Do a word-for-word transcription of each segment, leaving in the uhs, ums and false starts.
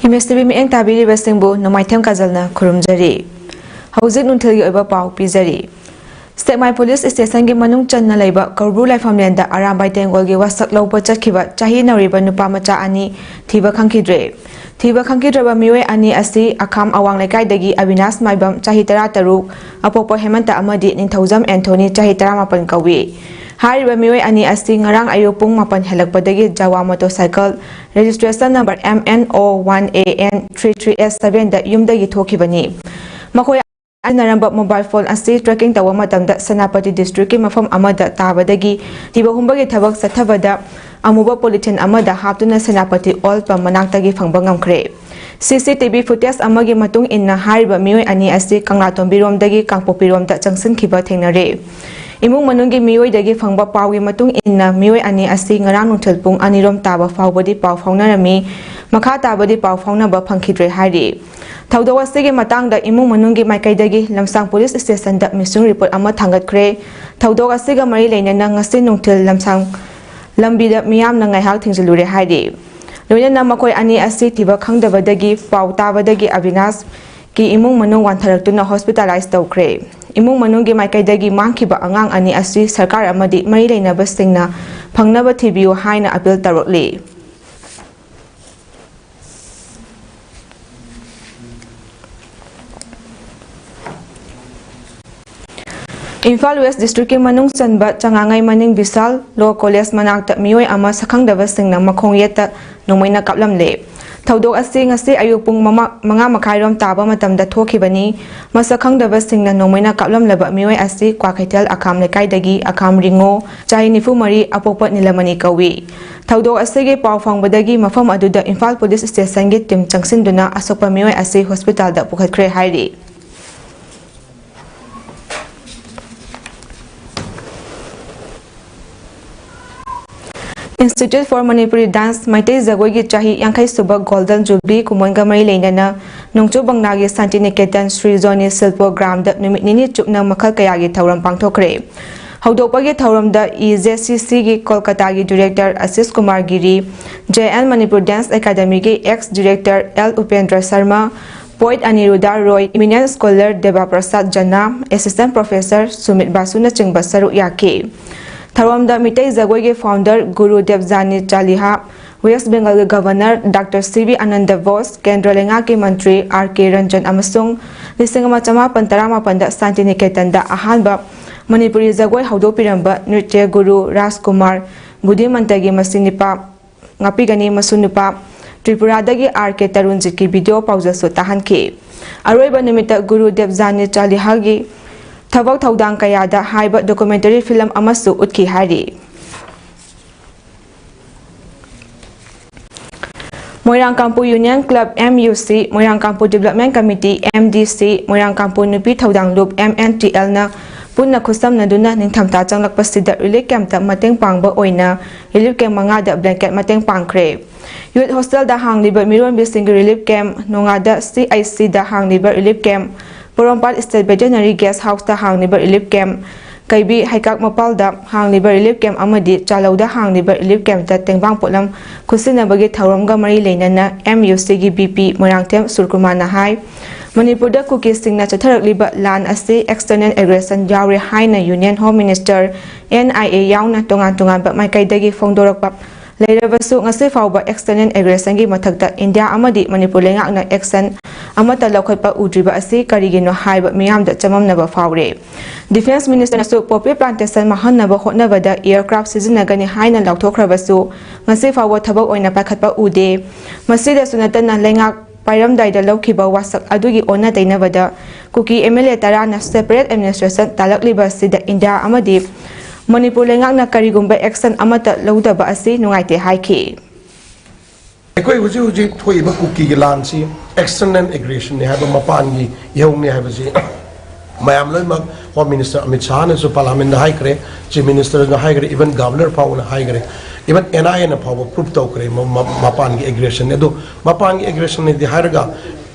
M ꯑꯦꯁ T V ꯃꯤꯠꯌꯦꯡ ꯇꯥꯕꯤꯔꯤꯕꯁꯤꯡꯕꯨ ꯅꯣꯡꯃꯥꯏꯊꯦꯝ ꯀꯥꯖꯜꯅ ꯈꯨꯔꯨꯝꯖꯔꯤ꯫ ꯍꯧꯖꯤꯛ ꯅꯨꯡꯊꯤꯜꯒꯤ ꯑꯣꯏꯕ ꯄꯥꯎ ꯄꯤꯖꯔꯤ꯫ ꯁꯦꯛꯃꯥꯏ ꯄꯨꯂꯤꯁ ꯁ꯭ꯇꯦꯁꯟꯒꯤ ꯃꯅꯨꯡ ꯆꯟꯅ ꯂꯩꯕ ꯀꯧꯕ꯭ꯔꯨ ꯂꯥꯏꯐꯝꯂꯦꯟꯗ ꯑꯔꯥꯝꯕꯥꯏ ꯇꯦꯡꯒꯣꯜꯒꯤ ꯋꯥꯁꯛ ꯂꯧꯕ ꯆꯠꯈꯤꯕ ꯆꯍꯤ ꯅꯧꯔꯤꯕ ꯅꯨꯄꯥ ꯃꯆꯥ ꯑꯅꯤ ꯊꯤꯕ ꯈꯪꯈꯤꯗ꯭ꯔꯦ꯫ ꯊꯤꯕ ꯈꯪꯈꯤꯗ꯭ꯔꯕ ꯃꯤꯑꯣꯏ ꯑꯅꯤ ꯑꯁꯤ ꯑꯈꯥꯝ ꯑꯋꯥꯡ ꯂꯩꯀꯥꯏꯗꯒꯤ ꯑꯕꯤꯅꯥꯁ ꯃꯥꯏꯕꯝ, ꯆꯍꯤ ꯇꯔꯥꯇꯔꯨꯛ, ꯑꯄꯣꯛꯄ ꯍꯦꯃꯟꯇ ꯑꯃꯗꯤ ꯅꯤꯡꯊꯧꯖꯝ ꯑꯦꯟꯊꯣꯅꯤ, ꯆꯍꯤ ꯇꯔꯥꯃꯥꯄꯟ ꯀꯧꯏ꯫ ꯍꯥꯏꯔꯤꯕ ꯃꯤꯑꯣꯏ ꯑꯅꯤ ꯑꯁꯤ ꯉꯔꯥꯡ ꯑꯌꯨꯛ ꯄꯨꯡ ꯃꯥꯄꯟ ꯍꯦꯜꯂꯛꯄꯗꯒꯤ ꯖꯋꯥ ꯃꯣꯇꯣꯔꯁꯥꯏꯀꯜ registration number M N O one A N three three S seven ꯗ ꯌꯨꯝꯗꯒꯤ ꯊꯣꯛꯈꯤꯕꯅꯤ꯫ ꯃꯈꯣꯏ ꯁꯤꯖꯤꯟꯅꯔꯝꯕ ꯃꯣꯕꯥꯏꯜ ꯐꯣꯟ ꯑꯁꯤ tracking ꯇꯧꯕ ꯃꯇꯝꯗ ꯁꯦꯅꯥꯄꯇꯤ district ꯀꯤ ꯃꯐꯝ ꯑꯃꯗ ꯇꯥꯕꯗꯒꯤ ꯊꯤꯕ ꯍꯨꯝꯕꯒꯤ ꯊꯕꯛ ꯆꯠꯊꯕꯗ ꯑꯃꯨꯕ polythene ꯑꯃꯗ ꯍꯥꯞꯇꯨꯅ ꯁꯦꯅꯥꯄꯇꯤ oil pump ꯃꯅꯥꯛꯇꯒꯤ ꯐꯪꯕ ꯉꯝꯈ꯭ꯔꯦ꯫ C C T V footage ꯑꯃꯒꯤ ꯃꯇꯨꯡ ꯏꯟꯅ ꯍꯥꯏꯔꯤꯕ ꯃꯤꯑꯣꯏ ꯑꯅꯤ ꯑꯁꯤ ꯀꯪꯂꯥꯇꯣꯝꯕꯤꯔꯣꯝꯗꯒꯤ ꯀꯥꯡꯄꯣꯛꯄꯤꯔꯣꯝꯗ ꯆꯪꯁꯤꯟꯈꯤꯕ ꯊꯦꯡꯅꯔꯦ꯫ ꯏꯃꯨꯡ ꯃꯅꯨꯡꯒꯤ ꯃꯤꯑꯣꯏꯗꯒꯤ ꯐꯪꯕ ꯄꯥꯎꯒꯤ ꯃꯇꯨꯡ ꯏꯟꯅ ꯃꯤꯑꯣꯏ ꯑꯅꯤ ꯑꯁꯤ ꯉꯔꯥꯡ ꯅꯨꯡꯊꯤꯜ ꯄꯨꯡ ꯑꯅꯤꯔꯣꯝ ꯇꯥꯕ ꯐꯥꯎꯕꯗꯤ ꯄꯥꯎ ꯐꯥꯎꯅꯔꯝꯃꯤ꯫ ꯃꯈꯥ ꯇꯥꯕꯗꯤ ꯄꯥꯎ ꯐꯥꯎꯅꯕ ꯐꯪꯈꯤꯗ꯭ꯔꯦ ꯍꯥꯏꯔꯤ꯫ ꯊꯧꯗꯣꯛ ꯑꯁꯤꯒꯤ ꯃꯇꯥꯡꯗ ꯏꯃꯨꯡ ꯃꯅꯨꯡꯒꯤ ꯃꯥꯏꯀꯩꯗꯒꯤ ꯂꯝꯁꯥꯡ ꯄꯨꯂꯤꯁ ꯁ꯭ꯇꯦꯁꯟꯗ missing report ꯑꯃ ꯊꯥꯡꯒꯠꯈ꯭ꯔꯦ꯫ ꯊꯧꯗꯣꯛ ꯑꯁꯤꯒ ꯃꯔꯤ ꯂꯩꯅꯅ ꯉꯁꯤ ꯅꯨꯡꯊꯤꯜ ꯂꯝꯁꯥꯡ ꯂꯝꯕꯤꯗ ꯃꯤꯌꯥꯝꯅ ꯉꯥꯏꯍꯥꯛ ꯊꯤꯡꯖꯤꯜꯂꯨꯔꯦ ꯍꯥꯏꯔꯤ꯫ ꯂꯣꯏꯅꯅ ꯃꯈꯣꯏ ꯑꯅꯤ ꯑꯁꯤ ꯊꯤꯕ ꯈꯪꯗꯕꯗꯒꯤ ꯄꯥꯎ ꯇꯥꯕꯗꯒꯤ ꯑꯕꯤꯅꯥꯁꯀꯤ ꯏꯃꯨꯡ ꯃꯅꯨꯡ ꯋꯥꯟꯊꯔꯛꯇꯨꯅ hospitalize ꯇꯧꯈ꯭ꯔꯦ꯫ ꯏꯃꯨꯡ ꯃꯅꯨꯡꯒꯤ ꯃꯥꯏꯀꯩꯗꯒꯤ ꯃꯥꯡꯈꯤꯕ ꯑꯉꯥꯡ ꯑꯅꯤ ꯑꯁꯤ ꯁꯔꯀꯥꯔ ꯑꯃꯗꯤ ꯃꯔꯤ ꯂꯩꯅꯕꯁꯤꯡꯅ ꯐꯪꯅꯕ ꯊꯤꯕꯤꯌꯨ ꯍꯥꯏꯅ appeal ꯇꯧꯔꯛꯂꯤ꯫ ꯏꯝꯐꯥꯜ West district ꯀꯤ ꯃꯅꯨꯡ ꯆꯟꯕ ꯆꯉꯥꯉꯩ ꯃꯅꯤꯡ ꯕꯤꯁꯥꯜ Law College ꯃꯅꯥꯛꯇ ꯃꯤꯑꯣꯏ ꯑꯃ ꯁꯛꯈꯪꯗꯕꯁꯤꯡꯅ ꯃꯈꯣꯡ ꯌꯦꯠꯇ ꯅꯣꯡꯃꯩꯅ ꯀꯥꯞꯂꯝꯂꯦ꯫ ꯊꯧꯗꯣꯛ ꯑꯁꯤ ꯉꯁꯤ ꯑꯌꯨꯛ ꯄꯨꯡ ꯃꯃꯥ-, ꯃꯉꯥ ꯃꯈꯥꯏꯔꯣꯝ ꯇꯥꯕ ꯃꯇꯝꯗ ꯊꯣꯛꯈꯤꯕꯅꯤ꯫ ꯃꯁꯛ ꯈꯪꯗꯕꯁꯤꯡꯅ ꯅꯣꯡꯃꯩꯅ ꯀꯥꯞꯂꯝꯂꯕ ꯃꯤꯑꯣꯏ ꯑꯁꯤ ꯀ꯭ꯋꯥꯀꯩꯊꯦꯜ ꯑꯈꯥꯝ ꯂꯩꯀꯥꯏꯗꯒꯤ ꯑꯈꯥꯝ ꯔꯤꯉꯣ, ꯆꯍꯤ ꯅꯤꯐꯨ ꯃꯔꯤ, ꯑꯄꯣꯛꯄ ꯅꯤꯂꯃꯅꯤ ꯀꯧꯏ꯫ ꯊꯧꯗꯣꯛ ꯑꯁꯤꯒꯤ ꯄꯥꯎ ꯐꯪꯕꯗꯒꯤ ꯃꯐꯝ ꯑꯗꯨꯗ ꯏꯝꯐꯥꯜ ꯄꯨꯂꯤꯁ ꯁ꯭ꯇꯦꯁꯟꯒꯤ team ꯆꯪꯁꯤꯟꯗꯨꯅ ꯑꯁꯣꯛꯄ ꯃꯤꯑꯣꯏ ꯑꯁꯤ ꯍꯣꯁꯄꯤꯇꯥꯜꯗ ꯄꯨꯈꯠꯈ꯭ꯔꯦ ꯍꯥꯏꯔꯤ꯫ Institute for Manipuri Dance Meitei ꯖꯒꯣꯏꯒꯤ ꯆꯍꯤ ꯌꯥꯡꯈꯩ ꯁꯨꯕ Golden Jubilee ꯀꯨꯝꯑꯣꯟꯒ ꯃꯔꯤ ꯂꯩꯅꯅ ꯅꯣꯡꯆꯨꯞ ꯕꯪꯂꯥꯒꯤ ꯁꯥꯟꯇꯤꯅꯤꯀꯦꯇꯟ ꯁ꯭ꯔꯤ ꯖꯣꯅꯤ ꯁꯤꯜꯄꯣ ꯒ꯭ꯔꯥꯝꯗ ꯅꯨꯃꯤꯠ ꯅꯤꯅꯤ ꯆꯨꯞꯅ ꯃꯈꯜ ꯀꯌꯥꯒꯤ ꯊꯧꯔꯝ ꯄꯥꯡꯊꯣꯛꯈ꯭ꯔꯦ꯫ ꯍꯧꯗꯣꯛꯄꯒꯤ ꯊꯧꯔꯝꯗ ꯏ ꯖꯦ ꯁꯤ ꯁꯤꯒꯤ ꯀꯣꯜꯀꯇꯥꯒꯤ director Ashis Kumar Giri, J N Manipur dance ꯑꯦꯀꯥꯗꯃꯤꯒꯤ ex director L Upendra Sharma, poet Aniruddha Roy, eminent scholar Deba Prasad Jana, assistant professor Sumit ꯕꯥꯁꯨꯅꯆꯤꯡꯕ ꯁꯔꯨꯛ ꯌꯥꯈꯤ꯫ ꯊꯧꯔꯝꯗ ꯃꯤꯇꯩ ꯖꯒꯣꯏꯒꯤ ꯐꯥꯎꯟꯗꯔ ꯒꯨꯔꯨ ꯗꯦꯕꯖꯥꯅꯤ ꯆꯥꯂꯤꯍꯥ, ꯋꯦꯁ꯭ꯠ ꯕꯦꯡꯒꯜꯒꯤ governor doctor C V Ananda Bose, ꯀꯦꯟꯗ꯭ꯔ ꯂꯩꯉꯥꯛꯀꯤ ꯃꯟꯇ꯭ꯔꯤ ꯑꯥꯔ ꯀꯦ ꯔꯟꯖꯟ ꯑꯃꯁꯨꯡ ꯂꯤꯁꯤꯡ ꯑꯃ ꯆꯃꯥꯄꯟ ꯇꯔꯥꯃꯥꯄꯟꯗ ꯁꯥꯟꯇꯤꯅꯤꯀꯦꯇꯟꯗ ꯑꯍꯥꯟꯕ ꯃꯅꯤꯄꯨꯔꯤ ꯖꯒꯣꯏ ꯍꯧꯗꯣꯛꯄꯤꯔꯝꯕ ꯅ꯭ꯔꯤꯇ꯭ꯌ ꯒꯨꯔꯨ ꯔꯥꯖꯀꯨꯃꯥꯔ ꯕꯨꯙꯤꯃꯟꯇꯒꯤ ꯃꯁꯤ ꯅꯤꯄꯥ ꯉꯥꯛꯄꯤꯒꯅꯤ, ꯃꯁꯨ ꯅꯨꯄꯥ ꯇ꯭ꯔꯤꯄꯨꯔꯥꯗꯒꯤ ꯑꯥꯔ ꯀꯦ ꯇꯔꯨꯟꯖꯤꯠꯀꯤ ꯚꯤꯗꯤꯑꯣ ꯄꯥꯎꯖꯦꯜꯁꯨ ꯇꯥꯍꯟꯈꯤ꯫ ꯑꯔꯣꯏꯕ ꯅꯨꯃꯤꯠꯇ ꯒꯨꯔꯨ ꯗꯦꯕꯖꯥꯅꯤ ꯆꯥꯂꯤꯍꯥꯒꯤ ꯊꯕꯛ ꯊꯧꯗꯥꯡ ꯀꯌꯥꯗ ꯍꯥꯏꯕ ꯗꯣꯀꯨꯃꯦꯟꯇꯔꯤ ꯐꯤꯂꯝ ꯑꯃꯁꯨ ꯎꯠꯈꯤ ꯍꯥꯏꯔꯤ꯫ ꯃꯣꯏꯔꯥꯡ ꯀꯥꯡꯄꯨ ꯌꯨꯅꯤꯌꯟ ꯀ꯭ꯂꯕ, ꯑꯦꯝ ꯌꯨ ꯁꯤ, ꯃꯣꯏꯔꯥꯡ ꯀꯥꯡꯄꯨ ꯗꯤꯕ꯭ꯂꯞꯃꯦꯟ ꯀꯃꯤꯇꯤ, ꯑꯦꯝ ꯗꯤ ꯁꯤ, ꯃꯣꯏꯔꯥꯡ ꯀꯥꯡꯄꯨ ꯅꯨꯄꯤ ꯊꯧꯗꯥꯡ ꯂꯨꯞ, ꯑꯦꯝ ꯑꯦꯟ ꯇꯤ ꯑꯦꯜꯅ ꯄꯨꯟꯅ ꯈꯨꯠꯁꯝꯅꯗꯨꯅ ꯅꯤꯡꯊꯝꯊꯥ ꯆꯪꯂꯛꯄꯁꯤꯗ ꯔꯤꯂꯤꯐ ꯀꯦꯝꯞꯇ ꯃꯇꯦꯡ ꯄꯥꯡꯕ ꯑꯣꯏꯅ ꯔꯤꯂꯤꯐ ꯀꯦꯝꯞ ꯃꯉꯥꯗ ꯕ꯭ꯂꯦꯡꯀꯦꯠ ꯃꯇꯦꯡ ꯄꯥꯡꯈ꯭ꯔꯦ꯫ ꯌꯨꯠ ꯍꯣꯁꯇꯦꯜꯗ ꯍꯥꯡꯂꯤꯕ ꯃꯤꯔꯣꯟꯕꯤꯁꯤꯡꯒꯤ ꯔꯤꯂꯤꯐ ꯀꯦꯝꯞ, ꯅꯣꯉꯥꯗ ꯁꯤ ꯑꯩꯆ ꯁꯤꯗ ꯍꯥꯡꯂꯤꯕ relief camp, Porompat state veterinary guest ꯍꯥꯎꯁꯇ ꯍꯥꯡꯂꯤꯕ ꯔꯤꯂꯤꯐ ꯀꯦꯝꯞ, ꯀꯩꯕꯤ ꯍꯩꯀꯥꯛ ꯃꯄꯥꯜꯗ ꯍꯥꯡꯂꯤꯕ ꯔꯤꯂꯤꯐ ꯀꯦꯝꯞ ꯑꯃꯗꯤ ꯆꯥꯂꯧꯗ ꯍꯥꯡꯂꯤꯕ ꯔꯤꯂꯤꯐ ꯀꯦꯝꯞꯇ ꯇꯦꯡꯕꯥꯡ ꯄꯣꯠꯂꯝ ꯈꯨꯠꯁꯤꯟꯅꯕꯒꯤ ꯊꯧꯔꯝꯒ ꯃꯔꯤ ꯂꯩꯅꯅ ꯑꯦꯝ ꯌꯨ ꯁꯤꯒꯤ ꯚꯤ ꯄꯤ ꯃꯣꯏꯔꯥꯡꯊꯦꯝ ꯁꯨꯔꯀꯨꯃꯥꯔꯅ ꯍꯥꯏ, ꯃꯅꯤꯄꯨꯔꯗ ꯀꯨꯀꯤꯁꯤꯡꯅ ꯆꯠꯊꯔꯛꯂꯤꯕ ꯂꯥꯟ ꯑꯁꯤ external aggression ꯌꯥꯎꯔꯦ ꯍꯥꯏꯅ union home minister, N I A ꯌꯥꯎꯅ ꯇꯣꯉꯥꯟ ꯇꯣꯉꯥꯟꯕ ꯃꯥꯏꯀꯩꯗꯒꯤ ꯐꯣꯡꯗꯣꯔꯛꯄ ꯂꯩꯔꯕꯁꯨ, ꯉꯁꯤ ꯐꯥꯎꯕ external aggressionꯒꯤ ꯃꯊꯛꯇ ꯏꯟꯗꯤꯌꯥ ꯑꯃꯗꯤ ꯃꯅꯤꯄꯨꯔ ꯂꯩꯉꯥꯛꯅ action ꯑꯃꯠꯇ ꯂꯧꯈꯠꯄ ꯎꯗ꯭ꯔꯤꯕ ꯑꯁꯤ ꯀꯔꯤꯒꯤꯅꯣ ꯍꯥꯏꯕ ꯃꯤꯌꯥꯝꯗ ꯆꯃꯝꯅꯕ ꯐꯥꯎꯔꯦ꯫ ꯗꯤꯐꯦꯟꯁ ꯃꯤꯅꯤꯁꯇꯔꯅꯁꯨ poppy plantation ꯃꯥꯡꯍꯟꯅꯕ ꯍꯣꯠꯅꯕꯗ aircraft ꯁꯤꯖꯤꯟꯅꯒꯅꯤ ꯍꯥꯏꯅ ꯂꯥꯎꯊꯣꯛꯈ꯭ꯔꯕꯁꯨ, ꯉꯁꯤ ꯐꯥꯎꯕ ꯊꯕꯛ ꯑꯣꯏꯅ ꯄꯥꯏꯈꯠꯄ ꯎꯗꯦ꯫ ꯃꯁꯤꯗꯁꯨ ꯅꯠꯇꯅ, ꯂꯩꯉꯥꯛ ꯄꯥꯏꯔꯝꯗꯥꯏꯗ ꯂꯧꯈꯤꯕ ꯋꯥꯁꯛ ꯑꯗꯨꯒꯤ ꯑꯣꯟꯅ ꯇꯩꯅꯕꯗ ꯀꯨꯀꯤ ꯑꯦꯝ ꯑꯦꯜ ꯑꯦ ꯇꯔꯥꯅ separate administration ꯇꯥꯂꯛꯂꯤꯕ ꯑꯁꯤꯗ ꯏꯟꯗꯤꯌꯥ ꯑꯃꯗꯤ ꯃꯅꯤꯄꯨꯔ ꯂꯩꯉꯥꯛꯅ ꯀꯔꯤꯒꯨꯝꯕ action ꯑꯃꯠꯇ ꯂꯧꯗꯕ ꯑꯁꯤ ꯅꯨꯡꯉꯥꯏꯇꯦ ꯍꯥꯏꯈꯤ꯫ ꯑꯩꯈꯣꯏ ꯍꯧꯖꯤꯛ ꯍꯧꯖꯤꯛ ꯊꯣꯛꯏꯕ ꯀꯨꯀꯤꯒꯤ ꯂꯥꯟꯁꯤ external aggressionꯅꯤ ꯍꯥꯏꯕ ꯃꯄꯥꯟꯒꯤ ꯏꯍꯧꯅꯤ ꯍꯥꯏꯕꯁꯤ ꯃꯌꯥꯝ ꯂꯣꯏꯅꯃꯛ, ꯍꯣꯝ ꯃꯤꯅꯤꯁꯇꯔ ꯑꯃꯤꯠ ꯁꯥꯍꯅꯁꯨ ꯄꯥꯔꯂꯥꯃꯦꯟꯗ ꯍꯥꯏꯈ꯭ꯔꯦ, ꯆꯤꯐ ꯃꯤꯅꯤꯁꯇꯔꯅ ꯍꯥꯏꯈ꯭ꯔꯦ, even ꯒꯚꯔꯅꯔ ꯐꯥꯎꯕꯅ ꯍꯥꯏꯈ꯭ꯔꯦ, even ꯑꯦꯟ ꯑꯥꯏ ꯑꯦꯅ ꯐꯥꯎꯕ ꯄ꯭ꯔꯨꯐ ꯇꯧꯈ꯭ꯔꯦ ꯃ-, ꯃ-, ꯃꯄꯥꯟꯒꯤ ꯑꯦꯒ꯭ꯔꯦꯁꯟꯅꯤ꯫ ꯑꯗꯨ ꯃꯄꯥꯟꯒꯤ ꯑꯦꯒ꯭ꯔꯦꯁꯟꯅꯤꯗꯤ ꯍꯥꯏꯔꯒ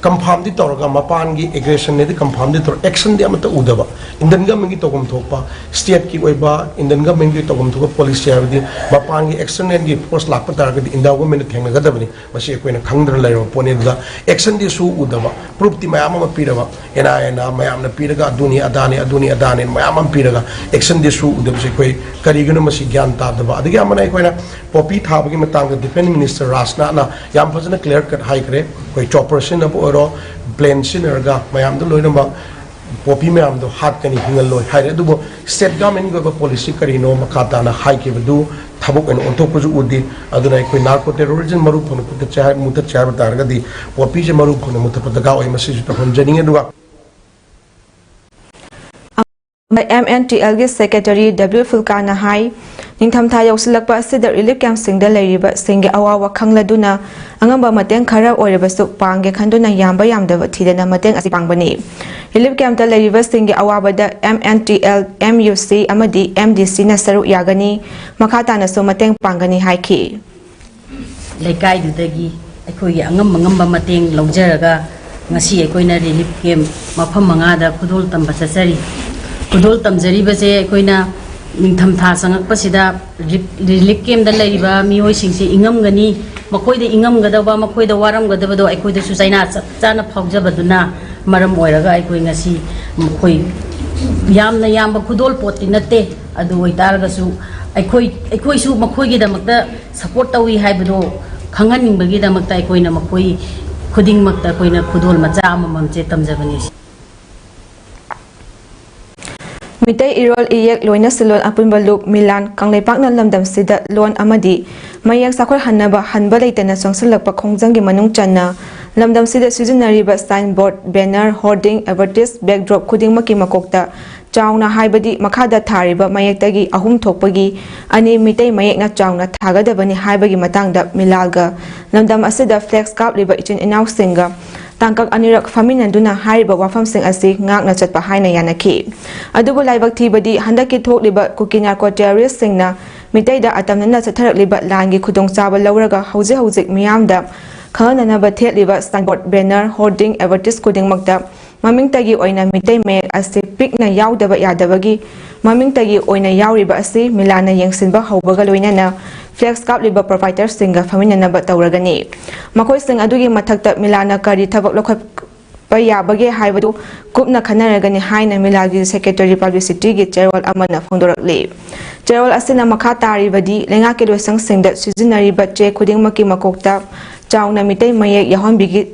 ꯀꯟꯐꯥꯔꯝꯗꯤ ꯇꯧꯔꯒ ꯃꯄꯥꯟꯒꯤ ꯑꯦꯒ꯭ꯔꯦꯁꯟꯅꯦꯗꯤ ꯀꯟꯐꯥꯔꯝꯗꯤ ꯇꯧꯔ ꯑꯦꯛꯁꯟꯗꯤ ꯑꯃꯠꯇ ꯎꯗꯕ, ꯏꯟꯗꯤꯌꯟ ꯒꯃꯦꯟꯒꯤ ꯇꯧꯐꯝ ꯊꯣꯛꯄ, ꯁ꯭ꯇꯦꯠꯀꯤ ꯑꯣꯏꯕ ꯏꯟꯗꯤꯌꯟ ꯒꯃꯦꯟꯒꯤ ꯇꯧꯐꯝ ꯊꯣꯛꯄ ꯄꯣꯂꯤꯁꯤ ꯍꯥꯏꯕꯗꯤ ꯃꯄꯥꯟꯒꯤ ꯑꯦꯛꯁꯇꯔꯅꯦꯜꯒꯤ ꯐꯣꯔꯁ ꯂꯥꯛꯄ ꯇꯥꯔꯒꯗꯤ ꯏꯟꯗꯤꯌꯥ ꯒꯃꯦꯟꯅ ꯊꯦꯡꯅꯒꯗꯕꯅꯤ꯫ ꯃꯁꯤ ꯑꯩꯈꯣꯏꯅ ꯈꯪꯗꯅ ꯂꯩꯔꯕ ꯄꯣꯠꯅꯤ꯫ ꯑꯗꯨꯗ ꯑꯦꯛꯁꯟꯗꯤ ꯁꯨ ꯎꯗꯕ, ꯄ꯭ꯔꯨꯐꯇꯤ ꯃꯌꯥꯝ ꯑꯃ ꯄꯤꯔꯕ, ꯑꯦꯟ ꯑꯥꯏ ꯑꯦꯅ ꯃꯌꯥꯝꯅ ꯄꯤꯔꯒ ꯑꯗꯨꯅꯤ ꯑꯗꯥꯅꯤ ꯑꯗꯨꯅꯤ ꯑꯗꯥꯅꯤ ꯃꯌꯥꯝ ꯑꯃ ꯄꯤꯔꯒ ꯑꯦꯛꯁꯟꯗꯤ ꯁꯨ ꯎꯗꯕꯁꯦ ꯑꯩꯈꯣꯏ ꯀꯔꯤꯒꯤꯅꯣ ꯃꯁꯤ ꯒ꯭ꯌꯥꯟ ꯇꯥꯗꯕ꯫ ꯑꯗꯒꯤ ꯑꯃꯅ ꯑꯩꯈꯣꯏꯅ ꯄꯣꯄꯤ ꯊꯥꯕꯒꯤ ꯃꯇꯥꯡꯗ ꯗꯤꯐꯦꯟꯁ ꯃꯤꯅꯤꯁꯇꯔ ꯔꯥꯖꯅꯥꯊꯅ ꯌꯥꯝ ꯐꯖꯅ ꯀ꯭ꯂꯤꯌꯥꯔ ꯀꯠ ꯍꯥꯏꯈ꯭ꯔꯦ꯫ ꯑꯩꯈꯣꯏ ꯆꯣꯄꯔ ꯁꯤꯖꯤꯟꯅꯕ ꯑꯣꯏꯔꯣ, ꯄ꯭ꯂꯦꯟ ꯁꯤꯖꯤꯟꯅꯔꯒ ꯃꯌꯥꯝꯗꯣ ꯂꯣꯏꯅꯃꯛ ꯄꯣꯄꯤ ꯃꯌꯥꯝꯗꯣ ꯍꯥꯠꯀꯅꯤ, ꯍꯤꯡꯍꯜꯂꯣꯏ ꯍꯥꯏꯔꯦ꯫ ꯑꯗꯨꯕꯨ ꯁ꯭ꯇꯦꯠ ꯒꯚꯔꯟꯃꯦꯟꯠꯀꯤ ꯑꯣꯏꯕ ꯄꯣꯂꯤꯁꯤ ꯀꯔꯤꯅꯣ ꯃꯈꯥ ꯇꯥꯅ ꯍꯥꯏꯈꯤꯕꯗꯨ ꯊꯕꯛ ꯑꯣꯏꯅ ꯑꯣꯟꯊꯣꯛꯄꯁꯨ ꯎꯗꯦ꯫ ꯑꯗꯨꯅ ꯑꯩꯈꯣꯏ ꯅꯥꯔꯀꯣ ꯇꯦꯔꯣꯔꯤꯖꯝ ꯃꯔꯨ ꯐꯪꯅ ꯃꯨꯊꯠꯁꯦ ꯍꯥꯏ-, ꯃꯨꯊꯠꯁꯦ ꯍꯥꯏꯕ ꯇꯥꯔꯒꯗꯤ ꯄꯣꯄꯤꯁꯦ ꯃꯔꯨ ꯐꯪꯅ ꯃꯨꯊꯠꯄ ꯗꯔꯀꯥꯔ ꯑꯣꯏ꯫ ꯃꯁꯤꯁꯨ ꯇꯧꯍꯟꯖꯅꯤꯡꯉꯤ꯫ ꯑꯗꯨꯒ ꯑꯦꯝ ꯑꯦꯟ ꯇꯤ ꯑꯦꯜꯒꯤ ꯁꯦꯀ꯭ꯔꯦꯇꯔꯤ ꯗꯕ꯭ꯂꯤꯎ ꯐꯨꯜꯀꯥꯅ ꯍꯥꯏ, ꯅꯤꯡꯊꯝꯊꯥ ꯌꯧꯁꯤꯜꯂꯛꯄ ꯑꯁꯤꯗ ꯔꯤꯂꯤꯐ ꯀꯦꯝꯞꯁꯤꯡꯗ ꯂꯩꯔꯤꯕꯁꯤꯡꯒꯤ ꯑꯋꯥꯕ ꯈꯪꯂꯗꯨꯅ ꯑꯉꯝꯕ ꯃꯇꯦꯡ ꯈꯔ ꯑꯣꯏꯔꯕꯁꯨ ꯄꯥꯡꯒꯦ ꯈꯟꯗꯨꯅ ꯌꯥꯝꯕ ꯌꯥꯝꯗꯕ ꯊꯤꯗꯅ ꯃꯇꯦꯡ ꯑꯁꯤ ꯄꯥꯡꯕꯅꯤ꯫ ꯔꯤꯂꯤꯐ ꯀꯦꯝꯞꯇ ꯂꯩꯔꯤꯕꯁꯤꯡꯒꯤ ꯑꯋꯥꯕꯗ M N T L, M U C ꯑꯃꯗꯤ ꯑꯦꯝ ꯗꯤ ꯁꯤꯅ ꯁꯔꯨꯛ ꯌꯥꯒꯅꯤ, ꯃꯈꯥ ꯇꯥꯅꯁꯨ ꯃꯇꯦꯡ ꯄꯥꯡꯒꯅꯤ ꯍꯥꯏꯈꯤ꯫ ꯂꯩꯀꯥꯏꯗꯨꯗꯒꯤ ꯑꯩꯈꯣꯏꯒꯤ ꯑꯉꯝ ꯑꯉꯝꯕ ꯃꯇꯦꯡ ꯂꯧꯖꯔꯒ ꯉꯁꯤ ꯑꯩꯈꯣꯏꯅ ꯔꯤꯂꯤꯐ ꯀꯦꯝꯞ ꯃꯐꯝ ꯃꯉꯥꯗ ꯈꯨꯗꯣꯜ ꯇꯝꯕ ꯆꯠꯆꯔꯤ꯫ ꯈꯨꯗꯣꯜ ꯇꯝꯖꯔꯤꯕꯁꯦ ꯑꯩꯈꯣꯏꯅ ꯅꯤꯡꯊꯝꯊꯥ ꯆꯪꯉꯛꯄꯁꯤꯗ ꯔꯤꯞ-, ꯔꯤꯂꯤꯐ ꯀꯦꯝꯞꯇ ꯂꯩꯔꯤꯕ ꯃꯤꯑꯣꯏꯁꯤꯡꯁꯤ ꯏꯪꯉꯝꯒꯅꯤ, ꯃꯈꯣꯏꯗ ꯏꯪꯉꯝꯒꯗꯕ, ꯃꯈꯣꯏꯗ ꯋꯥꯔꯝꯒꯗꯕꯗꯣ ꯑꯩꯈꯣꯏꯗꯁꯨ ꯆꯩꯅꯥ ꯆꯞ ꯆꯥꯅ ꯐꯥꯎꯖꯕꯗꯨꯅ ꯃꯔꯝ ꯑꯣꯏꯔꯒ ꯑꯩꯈꯣꯏ ꯉꯁꯤ ꯃꯈꯣꯏ ꯌꯥꯝꯅ ꯌꯥꯝꯕ ꯈꯨꯗꯣꯜ ꯄꯣꯠꯇꯤ ꯅꯠꯇꯦ, ꯑꯗꯨ ꯑꯣꯏꯇꯥꯔꯒꯁꯨ ꯑꯩꯈꯣꯏ, ꯑꯩꯈꯣꯏꯁꯨ ꯃꯈꯣꯏꯒꯤꯗꯃꯛꯇ ꯁꯄꯣꯔꯠ ꯇꯧꯏ ꯍꯥꯏꯕꯗꯣ ꯈꯪꯍꯟꯅꯤꯡꯕꯒꯤꯗꯃꯛꯇ ꯑꯩꯈꯣꯏꯅ ꯃꯈꯣꯏ ꯈꯨꯗꯤꯡꯃꯛꯇ ꯑꯩꯈꯣꯏꯅ ꯈꯨꯗꯣꯜ ꯃꯆꯥ ꯑꯃꯃꯝꯁꯦ ꯇꯝꯖꯕꯅꯤ꯫ ꯃꯤꯇꯩ ꯏꯔꯣꯜ ꯏꯌꯦꯛ ꯂꯣꯏꯅ ꯁꯤꯂꯣꯟ ꯑꯄꯨꯟꯕ ꯂꯨꯞ ꯃꯤꯂꯥꯟ ꯀꯪꯂꯩꯄꯥꯛꯅ ꯂꯝꯗꯝꯁꯤꯗ ꯂꯣꯟ ꯑꯃꯗꯤ ꯃꯌꯦꯛ ꯆꯥꯎꯈꯠꯍꯟꯅꯕ ꯍꯟꯕ ꯂꯩꯇꯅ ꯆꯪꯁꯤꯜꯂꯛꯄ ꯈꯣꯡꯖꯪꯒꯤ ꯃꯅꯨꯡ ꯆꯟꯅ ꯂꯝꯗꯝꯁꯤꯗ ꯁꯤꯖꯤꯟꯅꯔꯤꯕ ꯁꯥꯏꯟ ꯕꯣꯔꯗ, ꯕꯦꯅꯔ, ꯍꯣꯔꯗꯤꯡ, ꯑꯦꯗꯚꯔꯇꯤꯁ, ꯕꯦꯛꯗ꯭ꯔꯣꯞ ꯈꯨꯗꯤꯡꯃꯛꯀꯤ ꯃꯀꯣꯛꯇ ꯆꯥꯎꯅ ꯍꯥꯏꯕꯗꯤ ꯃꯈꯥꯗ ꯊꯥꯔꯤꯕ ꯃꯌꯦꯛꯇꯒꯤ ꯑꯍꯨꯝ ꯊꯣꯛꯄꯒꯤ ꯑꯅꯤ ꯃꯤꯇꯩ ꯃꯌꯦꯛꯅ ꯆꯥꯎꯅ ꯊꯥꯒꯗꯕꯅꯤ ꯍꯥꯏꯕꯒꯤ ꯃꯇꯥꯡꯗ ꯃꯤꯂꯥꯜꯒ ꯂꯝꯗꯝ ꯑꯁꯤꯗ ꯐ꯭ꯂꯦꯛꯁ ꯀꯥꯞꯂꯤꯕ ꯏꯆꯤꯟ ꯏꯅꯥꯎꯁꯤꯡꯒ ꯇꯥꯡꯀꯛ ꯑꯅꯤꯔꯛ ꯐꯝꯃꯤꯟꯅꯗꯨꯅ ꯍꯥꯏꯔꯤꯕ ꯋꯥꯐꯝꯁꯤꯡ ꯑꯁꯤ ꯉꯥꯛꯅ ꯆꯠꯄ ꯍꯥꯏꯅ ꯌꯥꯅꯈꯤ꯫ ꯑꯗꯨꯕꯨ ꯂꯥꯏꯕꯛ ꯊꯤꯕꯗꯤ ꯍꯟꯗꯛꯀꯤ ꯊꯣꯛꯂꯤꯕ ꯀꯨꯀꯤ ꯅꯥꯔꯀꯣ ꯇꯦꯔꯣꯔꯤꯁꯁꯤꯡꯅ ꯃꯤꯇꯩꯗ ꯑꯇꯝꯅꯅ ꯆꯠꯊꯔꯛꯂꯤꯕ ꯂꯥꯟꯒꯤ ꯈꯨꯗꯣꯡꯆꯥꯕ ꯂꯧꯔꯒ ꯍꯧꯖꯤꯛ ꯍꯧꯖꯤꯛ ꯃꯤꯌꯥꯝꯗ ꯈꯪꯍꯟꯅꯅꯕ ꯊꯦꯠꯂꯤꯕ signboard, banner, hoarding, advertise ꯈꯨꯗꯤꯡꯃꯛꯇ ꯃꯃꯤꯡꯇꯒꯤ ꯑꯣꯏꯅ ꯃꯤꯇꯩ ꯃꯌꯦꯛ ꯑꯁꯤ ꯄꯤꯛꯅ ꯌꯥꯎꯗꯕ ꯌꯥꯗꯕꯒꯤ ꯃꯃꯤꯡꯇꯒꯤ ꯑꯣꯏꯅ ꯌꯥꯎꯔꯤꯕ ꯑꯁꯤ ꯃꯤꯂꯥꯟꯅ ꯌꯦꯡꯁꯤꯟꯕ ꯍꯧꯕꯒ ꯂꯣꯏꯅꯅ flex ꯀꯥꯞꯂꯤꯕ proprietorꯁꯤꯡꯒ ꯐꯝꯃꯤꯟꯅꯅꯕ ꯇꯧꯔꯒꯅꯤ꯫ ꯃꯈꯣꯏꯁꯤꯡ ꯑꯗꯨꯒꯤ ꯃꯊꯛꯇ ꯃꯤꯂꯥꯟꯅ ꯀꯔꯤ ꯊꯕꯛ ꯂꯧꯈꯠꯄ ꯌꯥꯕꯒꯦ ꯍꯥꯏꯕꯗꯨ ꯀꯨꯞꯅ ꯈꯟꯅꯔꯒꯅꯤ ꯍꯥꯏꯅ ꯃꯤꯂꯥꯒꯤ secretary publicityꯒꯤ ꯆꯦꯔꯣꯜ ꯑꯃꯅ ꯐꯣꯡꯗꯣꯔꯛꯂꯤ꯫ ꯆꯦꯔꯣꯜ ꯑꯁꯤꯅ ꯃꯈꯥ ꯇꯥꯔꯤꯕꯗꯤ ꯂꯩꯉꯥꯛꯀꯤ ꯂꯣꯏꯁꯪꯁꯤꯡꯗ ꯁꯤꯖꯤꯟꯅꯔꯤꯕ ꯆꯦ ꯈꯨꯗꯤꯡꯃꯛꯀꯤ ꯃꯀꯣꯛꯇ ꯆꯥꯎꯅ ꯃꯤꯇꯩ ꯃꯌꯦꯛ ꯌꯥꯎꯍꯟꯕꯤꯒꯤ-,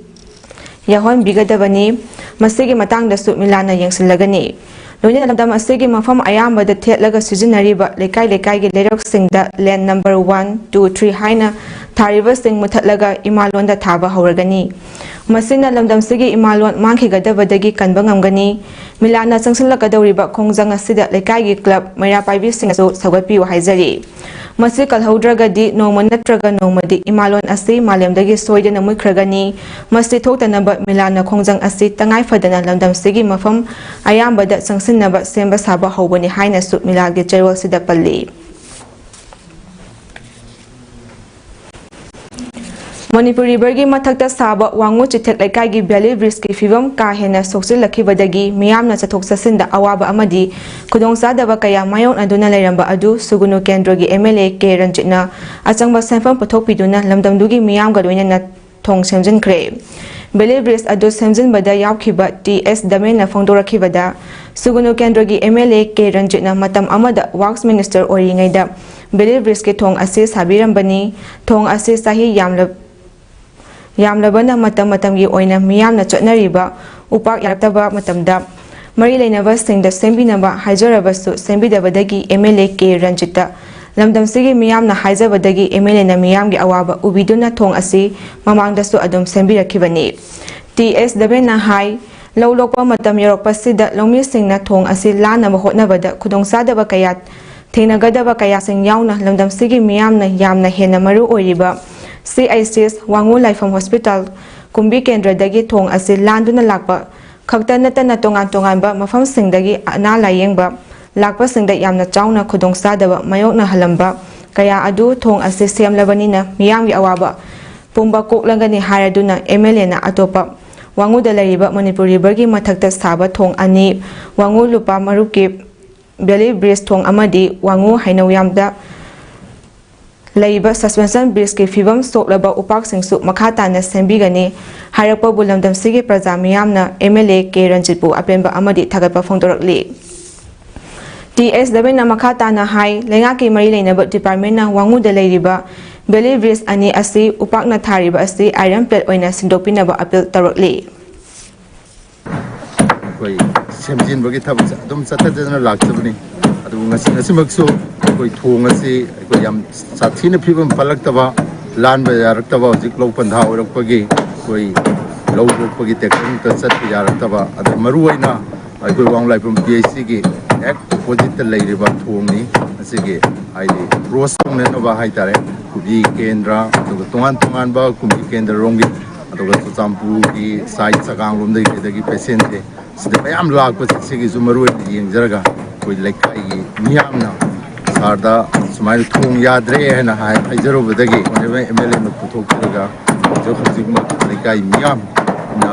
ꯌꯥꯎꯍꯟꯕꯤꯒꯗꯕꯅꯤ꯫ ꯃꯁꯤꯒꯤ ꯃꯇꯥꯡꯗꯁꯨ ꯃꯤꯂꯥꯟꯅ ꯌꯦꯡꯁꯤꯜꯂꯒꯅꯤ꯫ ꯂꯣꯏꯅꯅ ꯂꯝꯗꯝ ꯑꯁꯤꯒꯤ ꯃꯐꯝ ꯑꯌꯥꯝꯕꯗ ꯊꯦꯠꯂꯒ ꯁꯤꯖꯤꯟꯅꯔꯤꯕ ꯂꯩꯀꯥꯏ ꯂꯩꯀꯥꯏꯒꯤ ꯂꯩꯔꯛꯁꯤꯡꯗ land number one, two, three ꯍꯥꯏꯅ ꯊꯥꯔꯤꯕꯁꯤꯡ ꯃꯨꯊꯠꯂꯒ ꯏꯃꯥꯂꯣꯟꯗ ꯊꯥꯕ ꯍꯧꯔꯒꯅꯤ꯫ ꯃꯁꯤꯅ ꯂꯝꯗꯝꯁꯤꯒꯤ ꯏꯃꯥꯂꯣꯟ ꯃꯥꯡꯈꯤꯒꯗꯕꯗꯒꯤ ꯀꯟꯕ ꯉꯝꯒꯅꯤ꯫ ꯃꯤꯂꯥꯟꯅ ꯆꯪꯁꯤꯜꯂꯛꯀꯗꯧꯔꯤꯕ ꯈꯣꯡꯖꯪ ꯑꯁꯤꯗ ꯂꯩꯀꯥꯏꯒꯤ club ꯃꯩꯔꯥ ꯄꯥꯏꯕꯤꯁꯤꯡꯅꯁꯨ ꯁꯧꯒꯠꯄꯤꯌꯨ ꯍꯥꯏꯖꯔꯤ꯫ ꯃꯁꯤ ꯀꯜꯍꯧꯗ꯭ꯔꯒꯗꯤ ꯅꯣꯡꯃ ꯅꯠꯇ꯭ꯔꯒ ꯅꯣꯡꯃꯗꯤ ꯏꯃꯥꯂꯣꯟ ꯑꯁꯤ ꯃꯥꯂꯦꯝꯗꯒꯤ ꯁꯣꯏꯗꯅ ꯃꯨꯠꯈ꯭ꯔꯒꯅꯤ꯫ ꯃꯁꯤ ꯊꯣꯛꯇꯅꯕ ꯃꯤꯂꯥꯟꯅ ꯈꯣꯡꯖꯪ ꯑꯁꯤ ꯇꯉꯥꯏ ꯐꯗꯅ ꯂꯝꯗꯝꯁꯤꯒꯤ ꯃꯐꯝ ꯑꯌꯥꯝꯕꯗ ꯆꯪꯁꯤꯟꯅꯕ ꯁꯦꯝꯕ ꯁꯥꯕ ꯍꯧꯕꯅꯤ ꯍꯥꯏꯅꯁꯨ ꯃꯤꯂꯥꯟꯒꯤ ꯆꯦꯔꯣꯜꯁꯤꯗ ꯄꯜꯂꯤ꯫ ꯃꯅꯤꯄꯨꯔ ꯔꯤꯚꯔꯒꯤ ꯃꯊꯛꯇ ꯁꯥꯕ ꯋꯥꯉꯨ ꯆꯤꯊꯦꯛ ꯂꯩꯀꯥꯏꯒꯤ valley bridgeꯀꯤ ꯐꯤꯕꯝ ꯀꯥ ꯍꯦꯟꯅ ꯁꯣꯛꯆꯤꯜꯂꯛꯈꯤꯕꯗꯒꯤ ꯃꯤꯌꯥꯝꯅ ꯆꯠꯊꯣꯛ ꯆꯠꯁꯤꯟꯗ ꯑꯋꯥꯕ ꯑꯃꯗꯤ ꯈꯨꯗꯣꯡꯆꯥꯗꯕ ꯀꯌꯥ ꯃꯥꯌꯣꯛꯅꯗꯨꯅ ꯂꯩꯔꯝꯕ ꯑꯗꯨ ꯁꯨꯒꯨꯅꯨ ꯀꯦꯟꯗ꯭ꯔꯒꯤ MLA ꯀꯦ ꯔꯟꯖꯤꯠꯅ ꯑꯆꯪꯕ ꯁꯦꯟꯐꯝ ꯄꯨꯊꯣꯛꯄꯤꯗꯨꯅ ꯂꯝꯗꯝꯗꯨꯒꯤ ꯃꯤꯌꯥꯝꯒ ꯂꯣꯏꯅꯅ ꯊꯣꯡ ꯁꯦꯝꯖꯤꯟꯈ꯭ꯔꯦ꯫ Valley bridge ꯑꯗꯨ ꯁꯦꯝꯖꯤꯟꯕꯗ ꯌꯥꯎꯈꯤꯕ ꯇꯤ ꯑꯦꯁ ꯗꯃꯦꯟꯅ ꯐꯣꯡꯗꯣꯔꯛꯈꯤꯕꯗ, ꯁꯨꯒꯨꯅꯨ ꯀꯦꯟꯗ꯭ꯔꯒꯤ MLA ꯀꯦ ꯔꯟꯖꯤꯠꯅ ꯃꯇꯝ ꯑꯃꯗ works minister ꯑꯣꯏꯔꯤꯉꯩꯗ valley bridgeꯀꯤ ꯊꯣꯡ ꯑꯁꯤ ꯁꯥꯕꯤꯔꯝꯕꯅꯤ꯫ ꯊꯣꯡ ꯑꯁꯤ ꯆꯍꯤ ꯌꯥꯝꯂ-, ꯌꯥꯝꯂꯕꯅ ꯃꯇꯝ ꯃꯇꯝꯒꯤ ꯑꯣꯏꯅ ꯃꯤꯌꯥꯝꯅ ꯆꯠꯅꯔꯤꯕ ꯎꯄꯥꯛ ꯌꯥꯔꯛꯇꯕ ꯃꯇꯝꯗ ꯃꯔꯤ ꯂꯩꯅꯕꯁꯤꯡꯗ ꯁꯦꯝꯕꯤꯅꯕ ꯍꯥꯏꯖꯔꯕꯁꯨ ꯁꯦꯝꯕꯤꯗꯕꯗꯒꯤ MLA ꯀꯦ ꯔꯟꯖꯤꯠꯇ ꯂꯝꯗꯝꯁꯤꯒꯤ ꯃꯤꯌꯥꯝꯅ ꯍꯥꯏꯖꯕꯗꯒꯤ MLAꯅ ꯃꯤꯌꯥꯝꯒꯤ ꯑꯋꯥꯕ ꯎꯕꯤꯗꯨꯅ ꯊꯣꯡ ꯑꯁꯤ ꯃꯃꯥꯡꯗꯁꯨ ꯑꯗꯨꯝ ꯁꯦꯝꯕꯤꯔꯛꯈꯤꯕꯅꯤ꯫ ꯇꯤ ꯑꯦꯁ ꯗꯃꯦꯟꯅ ꯍꯥꯏ, ꯂꯧ ꯂꯣꯛꯄ ꯃꯇꯝ ꯌꯧꯔꯛꯄꯁꯤꯗ ꯂꯧꯃꯤꯁꯤꯡꯅ ꯊꯣꯡ ꯑꯁꯤ ꯂꯥꯟꯅꯕ ꯍꯣꯠꯅꯕꯗ ꯈꯨꯗꯣꯡꯆꯥꯗꯕ ꯀꯌꯥ ꯊꯦꯡꯅꯒꯗꯕ ꯀꯌꯥꯁꯤꯡ ꯌꯥꯎꯅ ꯂꯝꯗꯝꯁꯤꯒꯤ ꯃꯤꯌꯥꯝꯅ ꯌꯥꯝꯅ ꯍꯦꯟꯅ ꯃꯔꯨ ꯑꯣꯏꯔꯤꯕ ꯁꯤ ꯑꯩꯆ ꯁꯤ ꯑꯦꯁ ꯋꯥꯉꯨ ꯂꯥꯏꯐꯝ ꯍꯣꯁꯄꯤꯇꯥꯜ ꯀꯨꯝꯕꯤ ꯀꯦꯟꯗ꯭ꯔꯗꯒꯤ ꯊꯣꯡ ꯑꯁꯤ ꯂꯥꯟꯗꯨꯅ ꯂꯥꯛꯄ ꯈꯛꯇ ꯅꯠꯇꯅ ꯇꯣꯉꯥꯟ ꯇꯣꯉꯥꯟꯕ ꯃꯐꯝꯁꯤꯡꯗꯒꯤ ꯑꯅꯥ ꯂꯥꯌꯦꯡꯕ ꯂꯥꯛꯄꯁꯤꯡꯗ ꯌꯥꯝꯅ ꯆꯥꯎꯅ ꯈꯨꯗꯣꯡꯆꯥꯗꯕ ꯃꯥꯌꯣꯛꯅꯍꯜꯂꯝꯕ ꯀꯌꯥ ꯑꯗꯨ ꯊꯣꯡ ꯑꯁꯤ ꯁꯦꯝꯂꯕꯅꯤꯅ ꯃꯤꯌꯥꯝꯒꯤ ꯑꯋꯥꯕ ꯄꯨꯝꯕ ꯀꯣꯛꯂꯒꯅꯤ ꯍꯥꯏꯔꯗꯨꯅ ꯑꯦꯝ ꯑꯦꯜ ꯑꯦꯅ ꯑꯇꯣꯞꯄ ꯋꯥꯉꯨꯗ ꯂꯩꯔꯤꯕ ꯃꯅꯤꯄꯨꯔ ꯔꯤꯚꯔꯒꯤ ꯃꯊꯛꯇ ꯁꯥꯕ ꯊꯣꯡ ꯑꯅꯤ, ꯋꯥꯉꯨ ꯂꯨꯄꯥ ꯃꯔꯨꯞꯀꯤ ꯕꯦꯂꯤ ꯕ꯭ꯔꯤꯖ ꯊꯣꯡ ꯑꯃꯗꯤ ꯋꯥꯉꯨ ꯍꯩꯅꯧꯌꯥꯝꯗ ꯂꯩꯔꯤꯕ ꯁꯁꯄꯦꯟꯁꯟ ꯕ꯭ꯔꯤꯖꯀꯤ ꯐꯤꯕꯝ ꯁꯣꯛꯂꯕ ꯎꯄꯥꯛꯁꯤꯡꯁꯨ ꯃꯈꯥ ꯇꯥꯅ ꯁꯦꯝꯕꯤꯒꯅꯤ ꯍꯥꯏꯔꯛꯄꯕꯨ ꯂꯝꯗꯝꯁꯤꯒꯤ ꯄ꯭ꯔꯖꯥ ꯃꯤꯌꯥꯝꯅ ꯑꯦꯝ ꯑꯦꯜ ꯑꯦ ꯀꯦ ꯔꯟꯖꯤꯠꯄꯨ ꯑꯄꯦꯟꯕ ꯑꯃꯗꯤ ꯊꯥꯒꯠꯄ ꯐꯣꯡꯗꯣꯔꯛꯂꯤ꯫ ꯇꯤ ꯑꯦꯁ ꯗꯕꯦꯟꯅ ꯃꯈꯥ ꯇꯥꯅ ꯍꯥꯏ, ꯂꯩꯉꯥꯛꯀꯤ ꯃꯔꯤ ꯂꯩꯅꯕ ꯗꯤꯄꯥꯔꯠꯃꯦꯟꯅ ꯋꯥꯉꯨꯗ ꯂꯩꯔꯤꯕ ꯕꯦꯂꯤ ꯕ꯭ꯔꯤꯖ ꯑꯅꯤ ꯑꯁꯤ ꯎꯄꯥꯛꯅ ꯊꯥꯔꯤꯕ ꯑꯁꯤ ꯑꯥꯏꯔꯟ ꯄ꯭ꯂꯦꯠ ꯑꯣꯏꯅ ꯁꯤꯟꯗꯣꯛꯄꯤꯅꯕ ꯑꯄꯤꯜ ꯇꯧꯔꯛꯂꯤ꯫ ꯑꯩꯈꯣꯏ ꯁꯦꯝꯖꯤꯟꯕꯒꯤ ꯊꯕꯛꯁꯦ ꯑꯗꯨꯝ ꯆꯠꯊꯗꯅ ꯂꯥꯛꯆꯕꯅꯤ꯫ ꯑꯗꯨꯕꯨ ꯉꯁꯤ, ꯉꯁꯤꯃꯛꯁꯨ ꯑꯩꯈꯣꯏ ꯊꯣꯡ ꯑꯁꯤ ꯑꯩꯈꯣꯏ ꯌꯥꯝ ꯁꯥꯊꯤꯅ ꯐꯤꯕꯝ ꯐꯠꯂꯛꯇꯕ, ꯂꯥꯟꯕ ꯌꯥꯔꯛꯇꯕ, ꯍꯧꯖꯤꯛ ꯂꯧ ꯄꯟꯊꯥ ꯑꯣꯏꯔꯛꯄꯒꯤ ꯑꯩꯈꯣꯏ ꯂꯧ ꯂꯣꯛꯄꯒꯤ ꯇ꯭ꯔꯦꯛꯇꯔꯃꯛꯇ ꯆꯠꯄ ꯌꯥꯔꯛꯇꯕ, ꯑꯗꯨ ꯃꯔꯨꯑꯣꯏꯅ ꯑꯩꯈꯣꯏ ꯋꯥꯡ ꯂꯥꯏꯐꯝ ꯄꯤ ꯑꯩꯆ ꯁꯤꯒꯤ ꯍꯦꯛ ꯑꯣꯄꯣꯖꯤꯠꯇ ꯂꯩꯔꯤꯕ ꯊꯣꯡꯅꯤ꯫ ꯃꯁꯤꯒꯤ ꯍꯥꯏꯗꯤ ꯀ꯭ꯔꯣꯁ ꯇꯧꯅꯅꯕ ꯍꯥꯏꯇꯥꯔꯦ, ꯈꯨꯕꯤ ꯀꯦꯟꯗ꯭ꯔ, ꯑꯗꯨꯒ ꯇꯣꯉꯥꯟ ꯇꯣꯉꯥꯟꯕ ꯈꯨꯕꯤ ꯀꯦꯟꯗ꯭ꯔꯔꯣꯝꯒꯤ, ꯑꯗꯨꯒ ꯆꯨꯔꯆꯥꯟꯄꯨꯔꯒꯤ ꯁꯥꯏꯠ ꯆꯒꯥꯡꯂꯣꯝꯗꯒꯤ ꯀꯩꯗꯒꯤ ꯄꯦꯁꯦꯟꯁꯦ ꯁꯤꯗ ꯃꯌꯥꯝ ꯂꯥꯛꯄꯁꯦ, ꯁꯤꯒꯤꯁꯨ ꯃꯔꯨ ꯑꯣꯏꯅ ꯌꯦꯡꯖꯔꯒ ꯑꯩꯈꯣꯏ ꯂꯩꯀꯥꯏꯒꯤ ꯃꯤꯌꯥꯝꯅ ꯁꯥꯔꯗ ꯁꯨꯃꯥꯏꯅ ꯊꯣꯡ ꯌꯥꯗ꯭ꯔꯦ ꯍꯥꯏꯅ ꯍꯥꯏ-, ꯍꯥꯏꯖꯔꯨꯕꯗꯒꯤ ꯑꯦꯝ ꯑꯦꯜ ꯑꯦꯅ ꯄꯨꯊꯣꯛꯆꯔꯒ ꯍꯧꯖꯤꯛ ꯍꯧꯖꯤꯛꯃꯛ ꯂꯩꯀꯥꯏ ꯃꯤꯌꯥꯝꯅ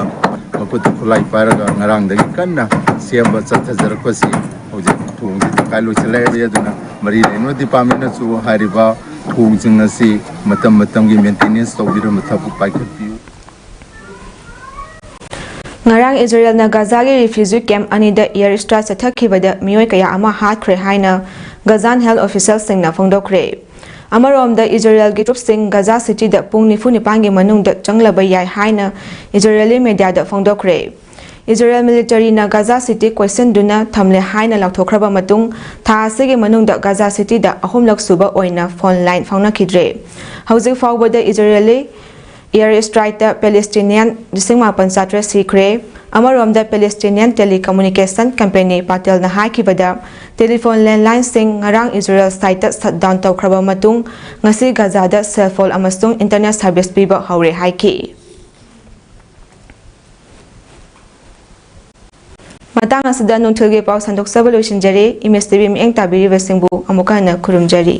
ꯃꯈꯨꯠꯇ ꯈꯨꯠꯂꯥꯏ ꯄꯥꯏꯔꯒ ꯉꯔꯥꯡꯗꯒꯤ ꯀꯟꯅ ꯁꯦꯝꯕ ꯆꯠꯊꯖꯔꯛꯄꯁꯤ ꯍꯧꯖꯤꯛ ꯊꯣꯡꯁꯤ ꯇꯪꯈꯥꯏ ꯂꯣꯏꯁꯤꯜꯂꯛꯑꯦ꯫ ꯑꯗꯨꯅ ꯃꯔꯤ ꯂꯩꯅꯕ ꯗꯤꯄꯥꯔꯠꯃꯦꯟꯅꯁꯨ ꯍꯥꯏꯔꯤꯕ ꯊꯣꯡꯁꯤꯡ ꯑꯁꯤ ꯃꯇꯝ ꯃꯇꯝꯒꯤ ꯃꯦꯟꯇꯦꯅꯦꯟꯁ ꯇꯧꯕꯤꯔꯕ ꯊꯕꯛ ꯄꯥꯏꯈꯠꯄꯤꯌꯨ꯫ ꯉꯔꯥꯡ ꯏꯖꯔꯦꯜꯅ ꯒꯥꯖꯥꯒꯤ ꯔꯤꯐ꯭ꯌꯨꯖꯤ ꯀꯦꯝꯞ ꯑꯅꯤꯗ ꯑꯦꯌꯔ ꯁ꯭ꯇ꯭ꯔꯥꯏꯛ ꯆꯠꯊꯈꯤꯕꯗ ꯃꯤꯑꯣꯏ ꯀꯌꯥ ꯑꯃ ꯍꯥꯠꯈ꯭ꯔꯦ ꯍꯥꯏꯅ ꯒꯥꯖꯥꯟ ꯍꯦꯜꯊ ꯑꯣꯐꯤꯁꯤꯌꯦꯜꯁꯤꯡꯅ ꯐꯣꯡꯗꯣꯛꯈ꯭ꯔꯦ꯫ ꯑꯃꯔꯣꯝꯗ ꯏꯖꯔꯦꯜꯒꯤ ꯇ꯭ꯔꯨꯞꯁꯤꯡ ꯒꯥꯖꯥ ꯁꯤꯇꯤꯗ ꯄꯨꯡ ꯅꯤꯐꯨ ꯅꯤꯄꯥꯟꯒꯤ ꯃꯅꯨꯡꯗ ꯆꯪꯂꯕ ꯌꯥꯏ ꯍꯥꯏꯅ ꯏꯖꯔꯦꯂꯤ ꯃꯦꯗꯤꯌꯥꯗ ꯐꯣꯡꯗꯣꯛꯈ꯭ꯔꯦ꯫ ꯏꯖꯔꯦꯜ ꯃꯤꯂꯤꯇꯔꯤꯅ ꯒꯥꯖꯥ ꯁꯤꯇꯤ ꯀꯣꯏꯁꯤꯟꯗꯨꯅ ꯊꯝꯂꯦ ꯍꯥꯏꯅ ꯂꯥꯎꯊꯣꯛꯈ꯭ꯔꯕ ꯃꯇꯨꯡ ꯊꯥ ꯑꯁꯤꯒꯤ ꯃꯅꯨꯡꯗ ꯒꯥꯖꯥ ꯁꯤꯇꯤꯗ ꯑꯍꯨꯝꯂꯛ ꯁꯨꯕ ꯑꯣꯏꯅ ꯐꯣꯟ ꯂꯥꯏꯟ ꯐꯥꯎꯅꯈꯤꯗ꯭ꯔꯦ꯫ ꯍꯧꯖꯤꯛ ꯐꯥꯎꯕꯗ ꯏꯖꯔꯦꯂꯤ ꯑꯦꯌꯔ ꯁ꯭ꯇ꯭ꯔꯥꯏꯛꯇ ꯄꯦꯂꯦꯁꯇꯤꯅꯤꯌꯥꯟ ꯂꯤꯁꯤꯡ ꯃꯥꯄꯟ ꯆꯥꯇ꯭ꯔꯦꯠ ꯁꯤꯈ꯭ꯔꯦ꯫ ꯑꯃꯔꯣꯝꯗ ꯄꯦꯂꯦꯁꯇꯤꯅꯤꯌꯥꯟ ꯇꯦꯂꯤꯀꯝꯃꯨꯅꯤꯀꯦꯁꯟ ꯀꯝꯄꯦꯅꯤ ꯄꯥꯇꯦꯜꯅ ꯍꯥꯏꯈꯤꯕꯗ ꯇꯦꯂꯤꯐꯣꯟ ꯂꯦꯟꯂꯥꯏꯟꯁꯤꯡ ꯉꯔꯥꯡ ꯏꯖꯔꯦꯜ ꯁꯥꯏꯠꯇ ꯁꯠ ꯗꯥꯎꯟ ꯇꯧꯈ꯭ꯔꯕ ꯃꯇꯨꯡ ꯉꯁꯤ ꯒꯥꯖꯥꯗ ꯁꯦꯜ ꯐꯣꯟ ꯑꯃꯁꯨꯡ ꯏꯟꯇꯔꯅꯦꯠ ꯁꯥꯔꯚꯤꯁ ꯄꯤꯕ ꯍꯧꯔꯦ ꯍꯥꯏꯈꯤ꯫ ꯃꯇꯥꯡ ꯑꯁꯤꯗ ꯅꯨꯡꯊꯤꯜꯒꯤ ꯄꯥꯎ ꯁꯟꯗꯣꯛꯆꯕ ꯂꯣꯏꯁꯤꯟꯖꯔꯦ꯫ ꯏꯃꯦꯖ ꯇꯤ ꯚꯤ ꯃꯤꯠꯌꯦꯡ ꯇꯥꯕꯤꯔꯤꯕꯁꯤꯡꯕꯨ ꯑꯃꯨꯛꯀ ꯍꯟꯅ ꯈꯨꯔꯨꯝꯖꯔꯤ꯫